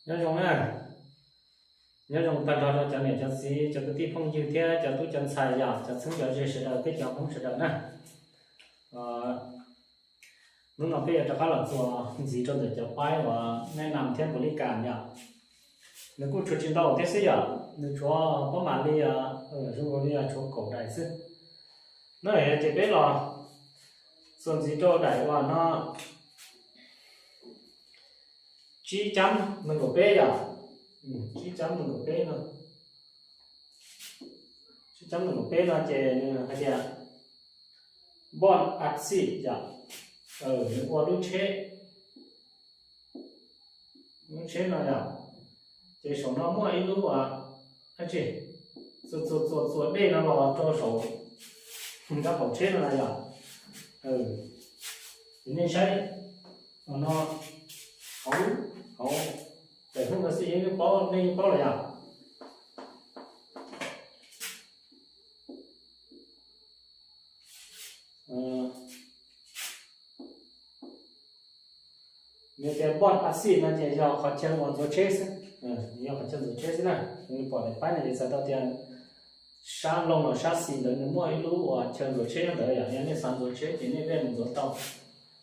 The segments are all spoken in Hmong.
Nyob zoo na, nyob zoo tag nrho rau cov niam cov txiv, cov kwv tij phooj ywg thiab cov tub cov ntxhais, yog cov txheeb cov ze sawv daws, peb cov Hmoob sawv daws na. Hnub no peb yuav rov qab los txuas ntxiv rau ntawm cov paib uas neb nam thiab npaum li cas yom. Nws kuj tshuav tsis ntau thiab xwb yom, nws tshuav pab mam li, zoo li tshuav kaum daim xwb. No ces peb los txuas ntxiv rau daim uas no tsib cab nees nkaum peb yom. Tsib cab nees nkaum peb no, tsib cab nees nkaum peb no ces nws hais tias npoj a xij yom, nws ua lub tsheb, lub tsheb no yom, ces saum no muaj ib lub uas, txuas txuas txuas txuas dej no los rau saum nrab qaum tsheb no na yom. Ces nej saib no, hauv, hauv daim hnub no xij yeej paub, nej yeej paub lawm yom. Nws tias npoj a xij no ces yog qhov chaw uas ntxuav tsheb xwb, yog qhov chaw ntxuav tsheb xwb na. Nws pom daim paib no ces txhais tau tias sab nplooj los sab xis ntawd nws muaj ib lub uas chaw ntxuav tsheb ntawd yom, yog nej xav ntxuav tsheb ces nej pheej mus ntxuav tau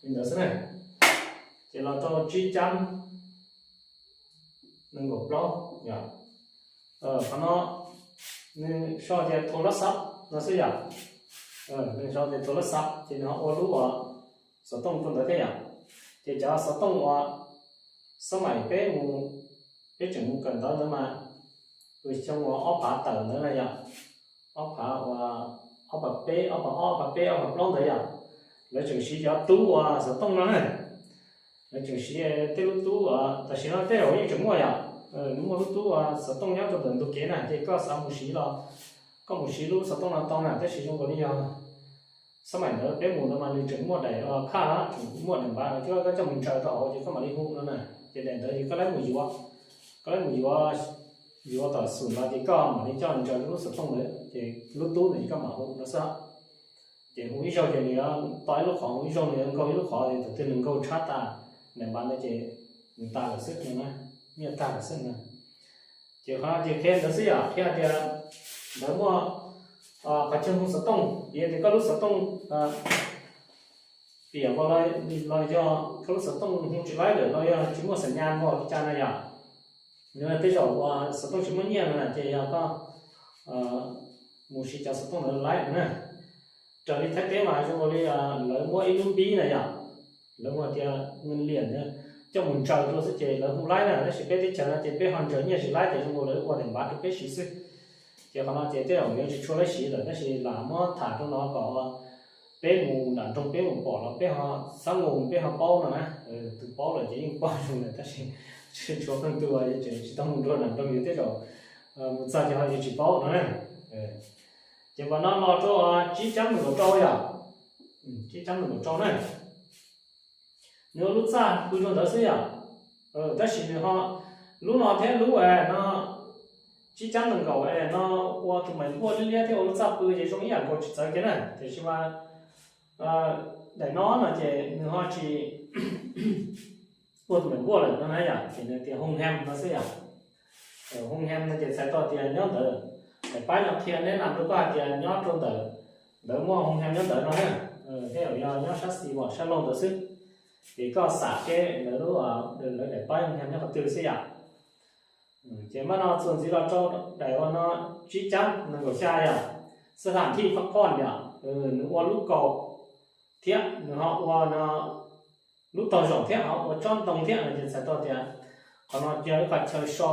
li ntawd xwb na. Ces los rau tsib cab nees nkaum plaub yom. Qhov no nws sau tias thau lab xab no xwb yom. Nws sau tias thau lab xab ces nws ho ua lub uas xov tooj rau ntawd thiab yom. Ces cov xov tooj uas xab maim peb mus, peb tseem mus kawm ntawv ntawd mas, xyoo uas ob phav tawm ntawd na yom, ob phav uas, ob phav peb, ob phav ob, ob phav peb, ob phav plaub ntawd yom, lawv tseem siv cov tub uas xov tooj no na. Lawv tseem siv tej lub tub uas tam sim no tej zaum yeej tseem muaj yom. Nws muaj lub tub uas xov tooj nyob rau ntawm ntug kev na, ces koj xav mus siv los koj mus siv lub xov tooj no tau na, tab sis zoo nkaus li yog xab maim ntawd peb mus ntawd mas nws tseem muaj daim uas khaj na, tseem muaj daim npav no, koj coj mus ntsaws rau hauv ces koj mam li hu no na. Ces daim ntawd ces koj laib mus yuav, koj laib mus yuav, yuav tom xum no ces koj mam li coj ntsaws lub xov tooj ntawd ces lub tub ntawd ces koj mam hu no xwb. Ces hu ib zaug ces nws yuav to ib lub qhov, hu ib zaug nws yuav nkaug ib lub qhov, ces thaum twg nws nkaug tshab tas daim npav ntawd ces nws tas lawm xwb no na, nyiaj tag lawm xwb no. Ces qhov no ces qhia ntawd xwb yom, qhia tias ntawd muaj qhov chaw hu xov tooj, vim tias koj lub xov tooj piam los, los yog koj lub xov tooj hu tsis laib lawm los yog tsis muaj xam nyas npaum li cas na yom. Nws tej zaum uas xov tooj tsis muaj nyiaj no na ces yog koj mus siv cov xov tooj ntawd laib na. Raws li Thaib teb mas zoo li lawv muab ib lub npib na yom, lawv muab tias nws liam coj mus ntsaws rau xwb ces lawv hu laib na, tab sis peb teb chaws no ces peb ho ntsaws nyiaj tsis laib ces zoo li lawv ua daim npav rau peb siv xwb. Ces qhov no ces tej zaum yuav tsis tshua laib siv lawm, tab sis lam muab tham rau no kom peb mus nram nroog peb mus pom los peb ho xab nus peb ho paub no na. Tus paub lawm ces yeej paub zoo lawm, tab sis tshuav qee tus yuav tseem tsis tau mus nram nroog, yus tej zaum mus txog ces ho yus tsis paub no na. Ces npaum no los rau tsib cab nees nkaum rau yom, tsib cab nees nkaum rau na. Nws ua lub txaj pw rau ntawd xwb yom. Tab sis nws ho, lub no thiab lub no, tsib cab nees nkaum no ua tus maim npuaj liab liab thiab ua lub txaj pw ces zoo ib yam nkaus tsis txawv kiag na, tiam sis mas daim no no ces nws ho tsis ua tus maim npuaj lawm no na yom, ces nws tias hoo hem no xwb yom. Hoo hem no ces txhais tau tias nyob ntawd, daim paib no qhia neb nam rau koj hais tias nyob rau ntawm ntawd muaj hoo hem nyob ntawd no na, tej zaum yog nyob sab xis vom sab laug ntawd xwb. Ces koj xam seb lawv lub, lawv daim paib hoo hem nyob qhov twg xwb yom. Ces mam no txuas ntxiv los rau daim uas no tsib cab nees nkaum xya yom, xab tham thij phab phoj yom, nws ua lub kaus thiab nws ho ua no lub taug zaum thiab ho ua tsob ntoo thiab no ces txhais tau tias qhov no yog ib qhov chaw so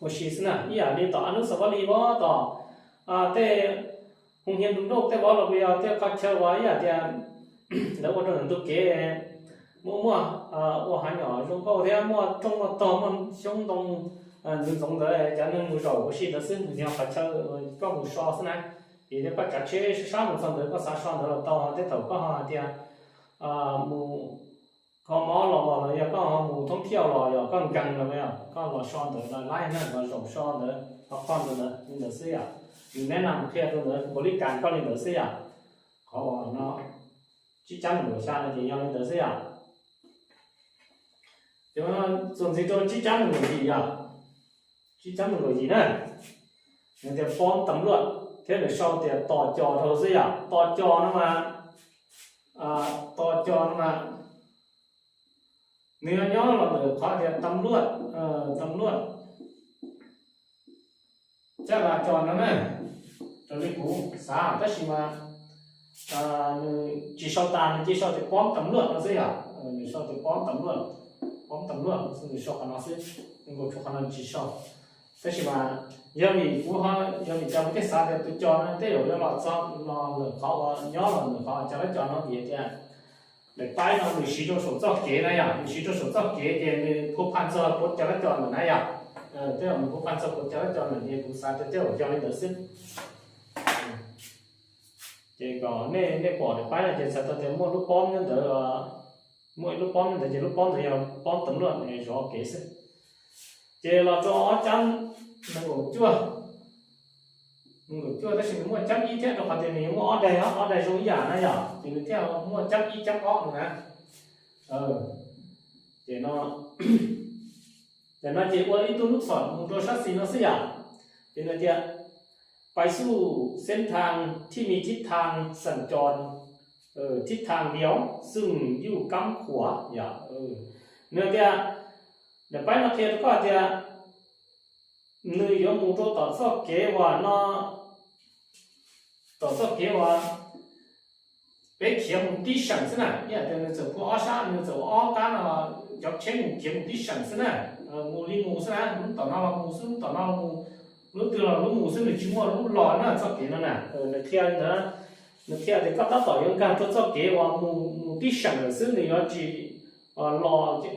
ua si xwb na, ib yam li tom a nub xav pab li vov tom tej hoo hiav ntu nrauj tej vov los puas yog tej qhov chaw uas ib yam tias lawv ua rau ntawm ntug kev muaj muaj ua hav nyom zoo nkauj thiab muaj rooj muaj tog muaj xyoob ntoo ntxoov ntxoov ntawd, cov neeg mus zaum ua si ntawd xwb, nws yog qhov chaw koj mus so xwb na. Vim tias koj tsav tsheb sab sab mus txog ntawd koj xav so ntawd los tau, tej thaum koj ho hais tias mus kho mob los los yog koj ho mus thoob thiaj los yog koj nkees los yog koj los so ntawd los laib na, los zaum so ntawd ho qhov ntawd ntawd li ntawd xwb yom. Nws neb nam qhia rau ntawd npaum li cas koj li ntawd xwb yom. Qhov uas no tsib cab nees nkaum xya no ces yog li ntawd xwb yom. Ces txuas ntxiv rau tsib cab nees nkaum yim yom, tsib cab nees nkaum yim na, nws tias pom tam luaj thiab nws sau tias tos cos rau xwb yom. Tos cos no mas, tos cos no mas nws nyob los ntawm qhov tias tam luaj, tam luaj cab las cos no na, raws li kuv xav tab sis mas nws tsis sau tas, nws cia sau tias pom tam luaj no xwb yom. Nws sau tias pom tam luaj, pom tam luaj xwb, nws sau qhov no xwb, nws nkaus tshuav qhov no tsis sau. Tab sis mas yog vim kuv, yog vim cas kuv thiaj xav tias tus cos no tej zaum yuav los txog los lawm qhov uas nyob los ntawm qhov cov lab cos no vim tias daim paib no nws siv rau saum txoj kev na yom, nws siv rau saum txoj kev ces nws phu phaj txog kuv cov lab cos ntawm na yom. Tej zaum nws phu phaj txog kuv cov lab cos ntawm ces kuv xav tias tej zaum yog li ntawd xwb. Ces kom nej, nej pom daim paib no ces txhais tau tias muaj lub pob nyob ntawd, muaj ib lub pob nyob ntawd ces lub pob ntawd yog pob tam luaj zov kev xwb. Ces los rau ob cab nees nkaum cuaj, nees nkaum cuaj tab sis nws muaj cab ib thiab rau qhov tias nws yuav muaj ob daig, ob daig zoo ib yam na yom, ces nws thiaj muaj cab ib cab ob no na. Ces no, ces no ces ua ib tug lub xom mus rau sab xis no xwb yom. Ces nws tias ไปสู่เส้นทางที่มีทิศทางสัญจร ทิศทางเดียว ซึ่งอยู่ก้ำขวา yom. Nws tias, daim paib no qhia rau koj tias nws yuav mus rau tom txoj kev uas no, tom txoj kev uas peb khiav mus tib seem xwb na. Ib yam tias nws txawm phua ob sab, nws txawm ua ob qab no, cov tsheb mus khiav mus tib seem xwb na, mus li mus xwb na, lub tom no los mus xwb, lub tom no los mus, lub twg los lub mus xwb, nws tsis muaj lub los na txoj kev no na. Nws qhia li ntawd, nws qhia tias koj tab tom yuav nkag rau txoj kev uas mus, mus tib seem lawm xwb, nws yuav tsis los,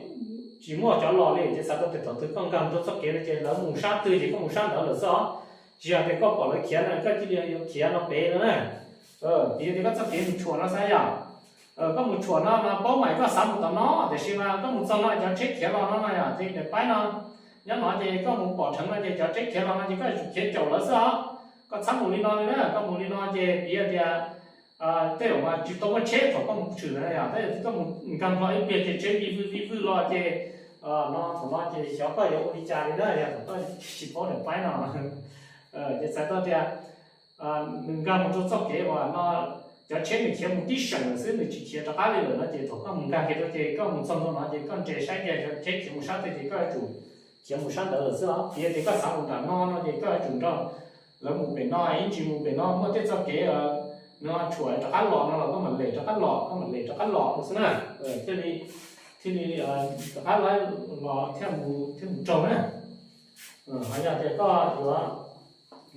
tsis muaj cov los li. Ces txhais tau tias thaum twg koj nkag rau txoj kev no ces lawv mus sab twg ces koj mus sab ntawd lawm xwb os. Tsis yog tias koj pom lawv khiav no koj cia li yuav khiav no pem no na. Piv tias koj txoj kev mus tshuam no xav yom, koj mus tshuam no mas paub mas koj xav mus tom no, tiam sis mas koj mus txog no cov tsheb khiav los no no yom, ces daim paib no nyob no ces koj mus pom dheev no ces cov tsheb khiav los no ces koj yuav tsum khiav caum lawv xwb os. Koj txhob mus li no li na, koj mus li no ces piv tias tej zaum mas tsis tau muaj tsheb thaum koj mus tshwm na yom, tab sis koj mus nkag hlo ib pliag ces tsheb vij vwj vij vwj los ces no thaum no ces xyov koj yuav ua li cas li na yom, thaum koj tsis paub daim paib no. Ces txhais tau tias nws nkag mus rau txoj kev uas no cov tsheb nws khiav mus tib seem lawm xwb, nws tsis khiav rov qab li lawm no ces thaum koj mus nkag kiag rau ces koj mus txog ntua no ces koj ntsia saib tias cov tsheb khiav mus sab twg ces koj yuav tsum khiav mus sab ntawd lawm xwb os. Piv tias koj xav mus nram no no ces koj yuav tsum nrog lawv mus pem no, ib ntsis mus pem no muaj tej txoj kev nws tshuam rov qab los no los koj mam lem rov qab los, koj mam lem rov qab los no xwb na. Thiaj li, thiaj li rov qab los thiaj mus, thiaj mus raug na. Ho yog tias koj yuav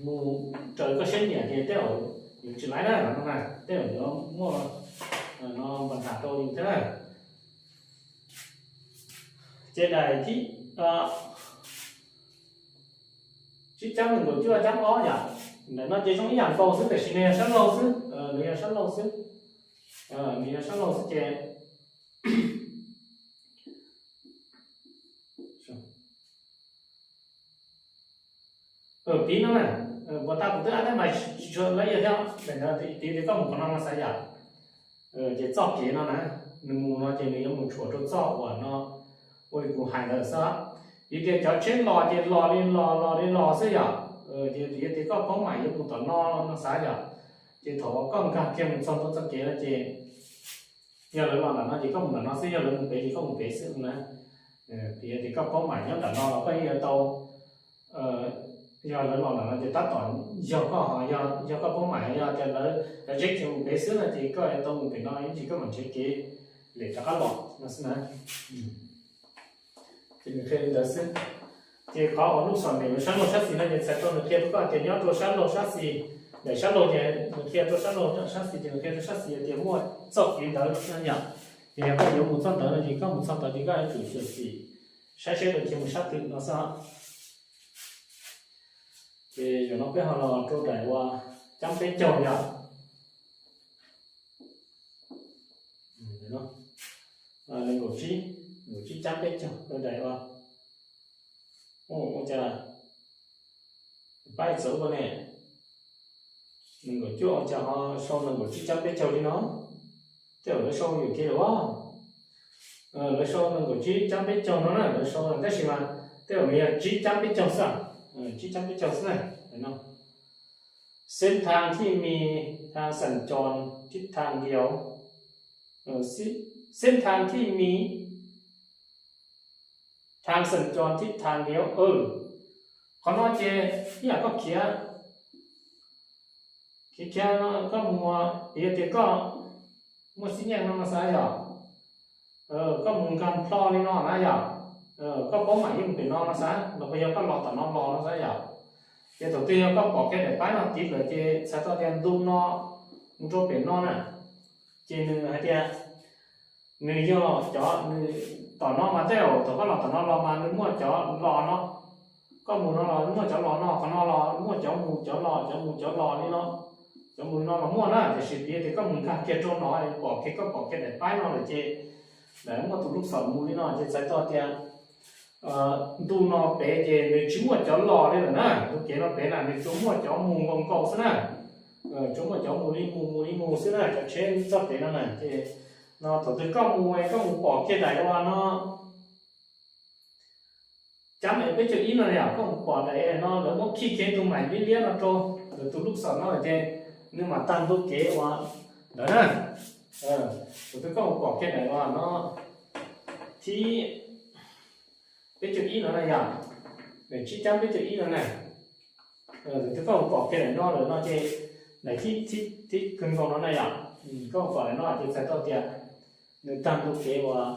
mus raws koj siab nyiam ces tej zaum yuav tsis laib na, no na, tej zaum yuav muaj no npa nham rau yus thiab na. Ces daim thib tsib cab nees nkaum cuaj cab ob yom, ntawm no ces zoo ib yam nkaus xwb tiam sis nws yog sab laug xwb, nws yog sab laug xwb, nws yog sab laug xwb ces piv no na, puas tas kuv twb ab tab mas tsis tshua laib yog thiab, piv tias koj mus qhov no no xav yom. Ces txoj kev no na, nws mus no ces nws yuav mus tshuam rau txoj uas no, ua li kuv hais ntawd xwb. Piv tias cov tsheb los ces los li los los li los xwb yom. Ces piv tias koj paub mam yuav mus tom no no xav yom. Ces thaum koj nkag kiag mus txog ntua txoj kev no ces yog lawv los ntawm no ces koj mus ntawm no xwb, yog lawv mus pem ces koj mus pem xwb na. Piv tias koj paub mam nyob ntawm no los koj yeej yuav tau, yog lawv los ntawm no ces tab tom yog koj, yog koj paub mam, yog tias lawv cov tsheb khiav mus pem xwb no ces koj yuav tau mus pem no ib ntsis koj mam nrhiav kev lem rov qab los no xwb na. Ces nws qhia li ntawd xwb. Ces qhov uas lub xom nim sab laug sab xis no ces txhais tau nws qhia rau koj tias nyob rau sab laug sab xis, ntawm sab laug ces nws qhia rau sab laug, sab xis ces nws qhia rau sab xis tias muaj txoj kev ntawd no xwb yom. Ces yog koj yuav mus txoj ntawd no ces koj mus txog ntawd ces koj yuav tsum xyuam xim saib seb lawv khiav mus sab twg no xwb. Ces zaum no peb ho los rau daim uas cab peb caug yom. Nees nkaum tsib, nees nkaum tsib cab peb caug rau daim uas, ua cas paib txawv ua ne, nees nkaum cuaj ua cas ho sau nees nkaum tsib cab peb caug li no, tej zaum lawv sau yuam kev lawm as. Lawv sau nees nkaum tsib cab peb caug no na, lawv sau tab sis mas tej zaum nws yog tsib cab peb caug xwb, tsib cab peb caug xwb na. Sim tham thij mis tham xam cos thib tham liaus, sim tham thij mis tham xam cos thib tham liaus. Qhov no ces ib yam koj khiav, khiav khiav no koj mus, yog tias koj muaj xib nyeej no no xav yom, koj mus nkag plho li no na yom, koj paub mam yeej pem no no xav los puas yog koj los tom no los no xav yom. Ces thaum twg yog koj pom kiag daim paib no tiv lawm ces txhais tau tias ntu no mus rau pem no na, ces nws hais tias nws yog cov, nws tom no mas tej zaum thaum koj los tom no los mas nws muaj cov los no, koj mus no los muaj cov los no, qhov no los muaj cov mus cov los, cov mus cov los li no, cov mus li no los muaj na. Tiam sis piv tias koj mus nkag kiag rau no pom kiag, koj pom kiag daim paib no lawm ces lawv muaj tus lub xom mus li no ces txhais tau tias ntu no pem ces nws tsis muaj cov los li lawm na, ntu kev no pem na nws tsuas muaj cov mus nkaus nkaus xwb na, tsuas muaj cov mus li mus mus li mus xwb na, cov tsheb txoj kev no na. Ces no thaum twg koj mus, koj mus pom kiag daim uas no cab peb caug ib no yom, koj mus pom daim no lawv muab khij kiag tus maim liab liab no rau ntawm tus lub xom no ces nws mam tag ntu kev uas ntawd na. Thaum twg koj mus pom kiag daim uas no thib peb caug ib no na yom, tsib cab peb caug ib no na. Thaum twg koj mus pom kiag daim no lawm no ces daim thib, thib kawg nkaus no na yom, koj mus pom daim no ces txhais tau tias nws tag ntu kev uas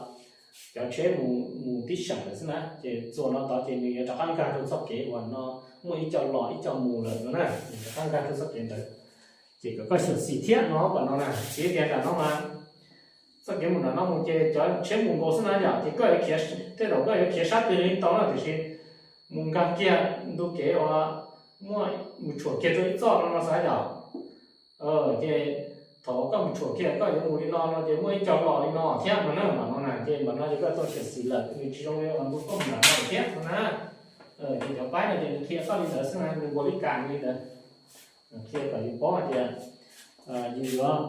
cov tsheb mus, mus tib seem lawm xwb na, ces txuas no tod ces nws yuav rov qab nkag rau txoj kev uas no muaj ib co los ib co mus lawm no na, nws rov qab nkag rau txoj kev ntawd. Ces kom koj xyuam xim thiab no pom no na, txiv tias nram no mas txoj kev mus nram no mus ces cov tsheb mus nkaus xwb na yom, ces koj yuav khiav, tej zaum koj yuav khiav sab twg li tau na, tiam sis mus nkag kiag ntu kev uas muaj mus tshuam kiag rau ib txoj no no xav yom. Ces thaum koj mus tshuam kiag koj yuav mus li no no ces muaj ib co los li no thiab no na, mam no na, ces mam no ces koj tau xyuam xim lawm, nws tsis zoo li uas ntu koj mus nram no lawm thiab no na. Ces cov paib no ces nws qhia koj li ntawd xwb na, nws nkaus li kas li ntawd, qhia kom yus paub hais tias yus yuav,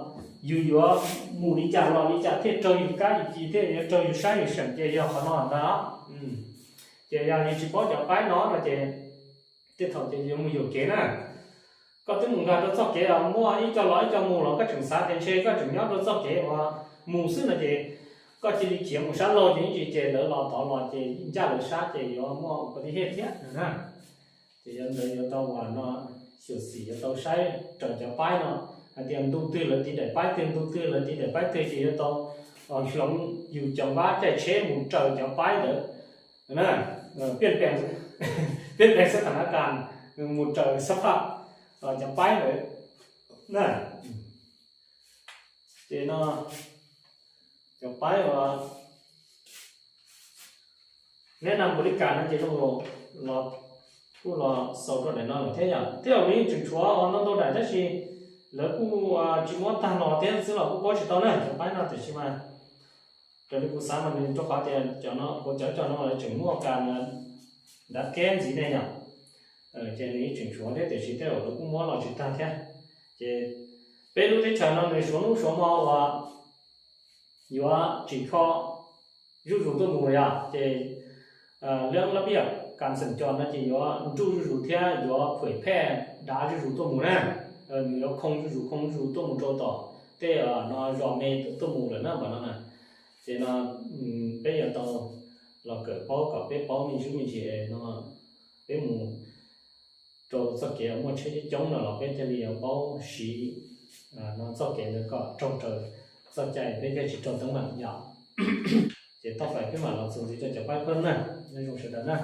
yus yuav mus li cas los li cas thiaj raug yus kab yus ci thiaj yuav raug yus sab yus seem ces yog qhov no ntag. Ces yog yus tsis paub cov paib no no ces tej thaum ces yuav mus yuam kev na. Koj twb mus nkag rau txoj kev uas muaj ib co los ib co mus los koj tseem xav tias ntshe koj tseem nyob rau txoj kev uas mus xwb no ces koj cia li khiav mus sab laug ces ib ntsis ces lawv los tod los ces ncaj lawv sab ces yuav muaj ua ti hej thiab na. Ces yog ntawd yuav tau uas no xyuam xim yuav tau saib raws cov paib no hais tias ntu twg lawv tiv daim paib twg, ntu twg lawv tiv daim paib twg ces yuav tau hloov yus cov vab caij tsheb mus raws cov paib ntawd na. Peb pees xab thas na kas mus raws xab phaj cov paib ntawd na. Ces no cov paib uas neb na npaum li kas no ces los, kuj los xaus rau daim no lawm thiab yom. Tej zaum nws yeej tseem tshuav ntau ntau daim tab sis lawv kuj tsis muab tag los thiab xwb los kuj paub tsis tau na cov paib no, tiam sis mas raws li kuv xav mas nws rau qhov tias cov no, kuv cov cov no lawv tseem muaj kas ntav keb ntxiv ne yom. Ces nws yeej tseem tshuav thiab tiam sis tej zaum lawv kuj muab los tsis tag thiab. Ces peb lub teb chaws no nws suav hnub suav hmo uas yuav tsim kho zuj zus tuaj mus yom, ces lab lab pij yam kas xeem cos no ces yuav nruj zuj zus thiab yuav phuam phej dav zuj zus tuaj mus na. Nws yuav khoo zuj zus khoo zuj zus tuaj mus rau tom tej no zos me tuaj mus lawm na npaum no na. Ces no peb yuav tau los kawm paub kom peb paub me ntsis me ntsis no, peb mus rau txoj kev muaj tsheb coob coob no los peb thiaj li yuav paub siv no txoj kev ntawd kom raug raws txoj cai, peb thiaj tsis raug teeb meem yom. Ces toj fais peb mam los txuas ntxiv rau cov paib phab na. Nyob zoo sawv daws na.